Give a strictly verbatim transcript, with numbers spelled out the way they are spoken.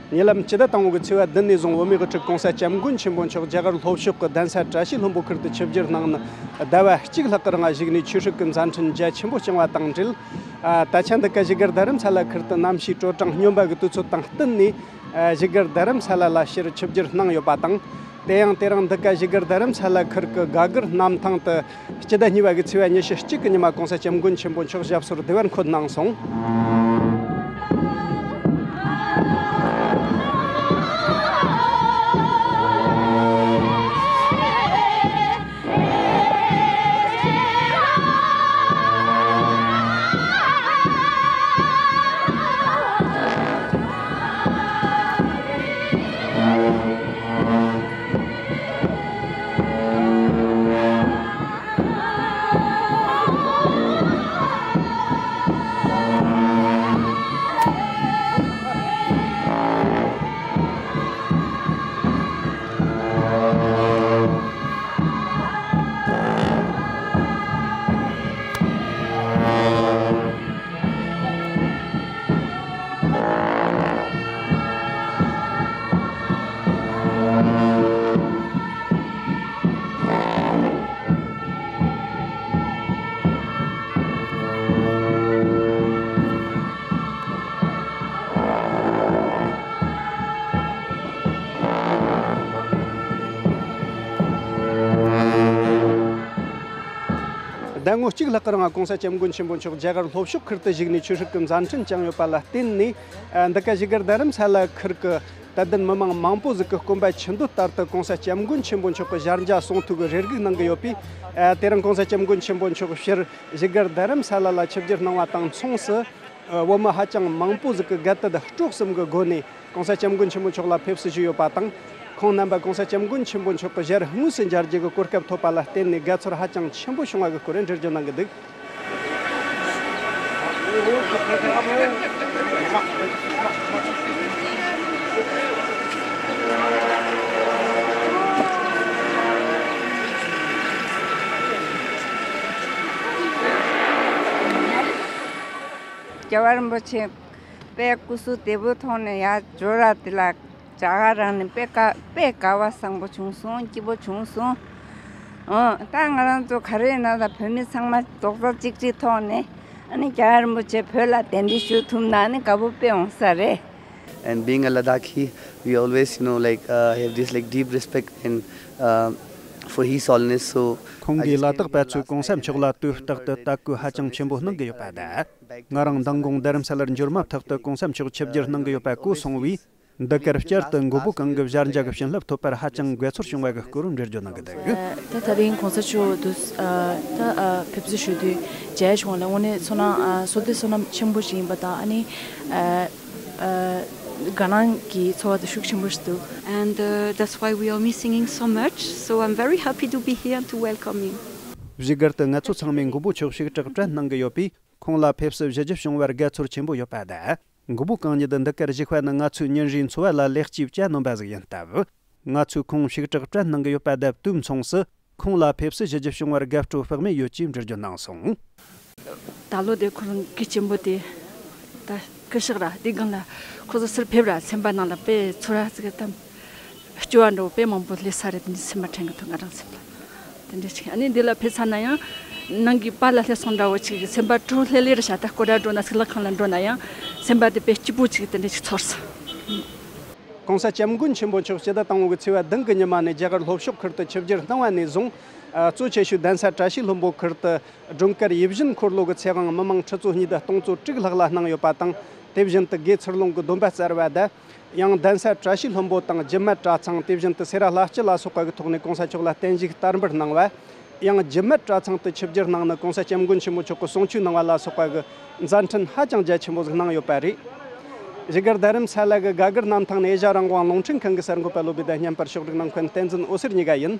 ཉེ་ལམ་སྤྱི་ཟླ་དང་པོ་གི་ཚེས་པ་བདུན་ནས་བཟུང་བོད་མིའི་དབུ་ཁྲིད་༸གོང་ས་༸སྐྱབས་མགོན་ཆེན་པོ་མཆོག་རྒྱ་གར་ལྷོ་ཕྱོགས་ཀྱི་གདན་ས་བཀྲ་ཤིས་ལྷུན་པོ་ཁུལ་དུ་ཆིབས་བསྒྱུར་གནང་ནས་ཟླ་བ་གཅིག་ལྷག་གི་རིང་བཞུགས་ནས་ཆོས་སྲིད་ཀྱི་མཛའ་འཕྲིན་རྒྱ་ཆེན་པོ་བསྐྱངས་པ་དང་འབྲེལ། ད་ཆ་འདི་ག་བཞུགས་སྒར་རྡ་རམ་ས་ལ་ཁུལ་དུ་གནམ་གཤིས་དྲོ་གྲང་སྙོམས་པ་གི་དུས་ཚོད་དང་བསྟུན་ནས། བཞུགས་སྒར་རྡ་རམ་ས་ལ་ལ་ཕྱིར་ཆིབས་བསྒྱུར་གནང་ཡོད་པ་དང་། དེ་ཡང་དེ་རིང་འདི་ག་བཞུགས་སྒར་རྡ་རམ་ས་ལ་ཁུལ་གྱི་སྒ་སྒར་གནམ་ཐང་དུ་སྤྱི་ཟླ་གཉིས་པ་གི་ཚེས་པ་ཉི་ཤུ་གཅིག་གི་ཉི་མ་༸གོང་ས་༸སྐྱབས་མགོན་ཆེན་པོ་མཆོག་ཞབས་སོར་བདེ་བར་འཁོད་གནང་སོང་། ཟླ་ངོ་གཅིག་ལྷག་གི་རིང་༸གོང་ས་༸སྐྱབས་མགོན་ཆེན་པོ་མཆོག་རྒྱ་གར་ལྷོ་ཕྱོགས་ཁུལ་དུ་བཞུགས་ནས་ཆོས་སྲིད་ཀྱི་མཛའ་འཕྲིན་བསྐྱངས་ཡོད་པ་ལ་བརྟེན་ནས། འདི་ག་བཞུགས་སྒར་རྡ་རམ་ས་ལ་ཁུལ་གྱི་དད་ལྡན་མི་མང་མང་པོ་ཟིག་གིས་སྐོམ་པ་ཆུ་འདོད་ལྟར་དུ་༸གོང་ས་༸སྐྱབས་མགོན་ཆེན་པོ་མཆོག་གི་ཞལ་མཇལ་གསུང་ཐོས་ཀྱི་རེ་སྒུག་གནང་གི་ཡོད་པས། དེ་རིང་༸གོང་ས་༸སྐྱབས་མགོན་ཆེན་པོ་མཆོག་ཕྱིར་བཞུགས་སྒར་རྡ་རམ་ས་ལ་ལ་ཆིབས་བསྒྱུར་གནང་བ་དང་མཚུངས་སུ། བོད་མི་ཧ་ཅང་མང་པོ་ཟིག་གིས་དགའ་དད་སྤྲོ་གསུམ་གྱི་སྒོ་ནས་༸གོང་ས་༸སྐྱབས་མགོན་ཆེན་པོ་མཆོག་ལ་ཕེབས་བསུ་ཞུས་ཡོད་པ་དང་། ཁོང་རྣམ་པ་༸གོང་ས་༸སྐྱབས་མགོན་ཆེན་པོ་མཆོག་གི་ཞལ་དངོས་སུ་མཇལ་རྒྱུ་གི་གོ་སྐབས་ཐོབ་པ་ལ་བརྟེན་ནས་དགའ་ཚོར་ཧ་ཅང་ཆེན་པོ་བྱུང་བ་གི་སྐོར་འགྲེལ་བརྗོད་གནང་གི་འདུག། རྒྱལ་བ་རིན་པོ་ཆེ་དཔེ་སྐུ་གཟུགས་བདེ་པོའི་ཐོག་ནས་ཡར་འབྱོར་ར་དེ་ལ་རྒྱ་གར་རང་ནས་དཔེ་དཀའ་དཔེ་དཀའ་བ་བཟང་པོ་བྱུང་སོང་། སྐྱིད་པོ་བྱུང་སོང་། ཨོ་ད་ང་རང་ཚོ་ག་རེ་ཡིན་ན་ད་བོད་མི་ཚང་མ་རྡོག་རྩ་གཅིག་སྒྲིལ་ཐོག་ནས་ཨ་ནི་རྒྱལ་བ་རིན་པོ་ཆེ་བོད་ལ་གདན་འདྲེན་ཞུ་ཐུབ་ན་ཨ་ནི་དགའ་པོ་དཔེ་འོང་ས་རེད། And being a Ladakhi, we always, you know, like, uh, have this, like, deep respect and, uh, for His Holiness. So ཁོང་གིས་ལ་དྭགས་པ་ཚོས་༸གོང་ས་མཆོག་ལ་དུས་རྟག་ཏུ་དད་གུས་ཧ་ཅང་ཆེན་པོ་གནང་གི་ཡོད་པ་དང་། ང་རང་མདང་དགོང་རྡ་རམ་ས་ལར་འབྱོར་མ་ཐག་ཏུ་༸གོང་ས་མཆོག་ཆིབས་བསྒྱུར་གནང་གི་ཡོད་པ་གོ་སོང་བས། འདི་གར་བསྐྱར་དུ་མགོན་པོ་གང་གི་ཞལ་མཇལ་གྱི་བྱིན་རླབས་ཐོབ་པར་ཧ་ཅང་དགའ་ཚོར་བྱུང་བ་གི་སྐོར་འགྲེལ་བརྗོད་གནང་གི་འདུག། ད་ད་རིང་༸གོང་ས་མཆོག་ཏུ་ད་ཕེབས་བསུ་ཞུ་དུས་མཇལ་བྱུང་བ་ལ་དངོས་གནས་ཚོར་སྣང་བསོད་བདེ་བསོད་ནམས་ཆེན་པོ་ཞིག་ཡིན་པ་དང་ཨ་ནི། དགའ་སྣང་གི་ཚོར་བ་དེ་ཤུགས་ཆེན་པོ་ཞིག་འདུག། And, uh, that's why we are missing him so much. So I'm very happy to be here and to welcome him. བཞུགས་སྒར་དུ་ང་ཚོ་ཚང་མས་མགོན་པོ་མཆོག་ཕྱུགས་དྲག་དྲན་གནང་གི་ཡོད་པས། ཁོང་ལ་ཕེབས་བསུ་ཞུ་རྒྱུ་བྱུང་བར་དགའ་ཚོར་ཆེན་པོ་ཡོད་པ་དང་། མགོན་པོ་གང་ཉིད་འདི་གར་བཞུགས་པ་ནི་ང་ཚོའི་ཉིན་རེའི་འཚོ་བ་ལ་ལེགས་སྐྱེས་བསྐྱལ་གནང་པ་ཟིག་ཡིན་སྟབས། ང་ཚོས་ཁོང་ཕྱུགས་དྲག་དྲན་གནང་གི་ཡོད་པ་དང་དུས་མཚུངས་སུ། ཁོང་ལ་ཕེབས་བསུ་ཞུ་རྒྱུ་བྱུང་བར་དགའ་སྤྲོ་དཔག་མེད་ཡོད་ཅེས་འགྲེལ་བརྗོད་གནང་སོང་། ད་ལོ་དེ་ཁོ་རང་གི་གཅེན་པོ་དེ་ད་སྐུ་གཤེགས་ར་དེ་སྒང་ལ་ཁོ་ཚོ་ཚུར་ཕེབས་ར་སེམས་པ་ནང་ལ་དཔེ་ཚོར་བ་ཟིག་དང་སྐྱོ་བ་འདྲ་བོ་དཔེ་མང་པོ་སླེབས་ས་རེད། དེ་འདྲ་སེམས་པ་དྲན་གི་འདུག། ང་རང་སེམས་ལ་དེ་འདྲ་ཞིག། ཨ་ནི་འདི་ལ་ཕེབས་ཚར་ན་ཡང་ནང་གི་པཱ་ལགས་སླེབས་སོང་འདྲ་བོ་ཅིག་སེམས་པ་སྤྲོ་ལྷེ་ལྷེ་ར་ཤ། ད་སྐོར་ར་འགྲོ་ན་སྲིད་ལག་ཁང་ལ་འགྲོ་ན་ཡང་སེམས་པ་དེ་དཔེ་སྐྱིད་པོ་ཅིག་དེ་འདྲ་ཞིག་ཚོར་སོང་། ༸གོང་ས་༸སྐྱབས་མགོན་ཆེན་པོ་མཆོག་སྤྱི་ཟླ་དང་པོ་གི་ཚེས་པ་བདུན་གི་ཉི་མ་ནས་རྒྱ་གར་ལྷོ་ཕྱོགས་ཁུལ་དུ་ཆིབས་བསྒྱུར་གནང་བ་ནས་བཟུང་། གཙོ་ཆེ་ཤོས་གདན་ས་བཀྲ་ཤིས་ལྷུན་པོ་ཁུལ་དུ་སྒྲོལ་དཀར་ཡིད་བཞིན་འཁོར་ལོ་གི་ཚེ་དབང་མི་མང་ཁྲི་ཚོ་གཉིས་དང་སྟོང་ཚོ་དྲུག་ལྷག་ལ་གནང་ཡོད་པ་དང་། དེ་བཞིན་དུ་དགེ་ཚུལ་སློང་གི་སྡོམ་པ་སྩལ་བ་དང་། ཡང་གདན་ས་བཀྲ་ཤིས་ལྷུན་པོ་དང་རྒྱུད་སྨད་གྲྭ་ཚང་། དེ་བཞིན་དུ་སེ་ར་ལྷ་སྤྱི་ལ་སོགས་པ་གི་ཐོག་ནས་༸གོང་ས་མཆོག་ལ་བརྟན་བཞུགས་བསྟར་འབུལ་གནང་བ། ཡང་རྒྱུད་སྨད་གྲྭ་ཚང་དུ་ཆིབས་བསྒྱུར་གནང་ནས་༸གོང་ས་༸སྐྱབས་མགོན་ཆེན་པོ་མཆོག་གི་གསུང་ཆོས་གནང་བ་ལ་སོགས་པ་གི་མཛད་འཕྲིན་ཧ་ཅང་རྒྱ་ཆེན་པོ་ཟིག་གནང་ཡོད་པ་རེད། བཞུགས་སྒར་རྡ་རམ་ས་ལ་གི་སྒ་སྒར་གནམ་ཐང་ནས་ཨེ་ཤ་ཡ་རང་དབང་རླུང་འཕྲིན་ཁང་གི་གསར་འགོད་པ་བློ་བྷེ་དང་། སྙན་པར་ཕྱོགས་སྒྲིག་གནང་མཁན་བསྟན་འཛིན་འོད་ཟེར་གཉིས་ཀ་ཡིན།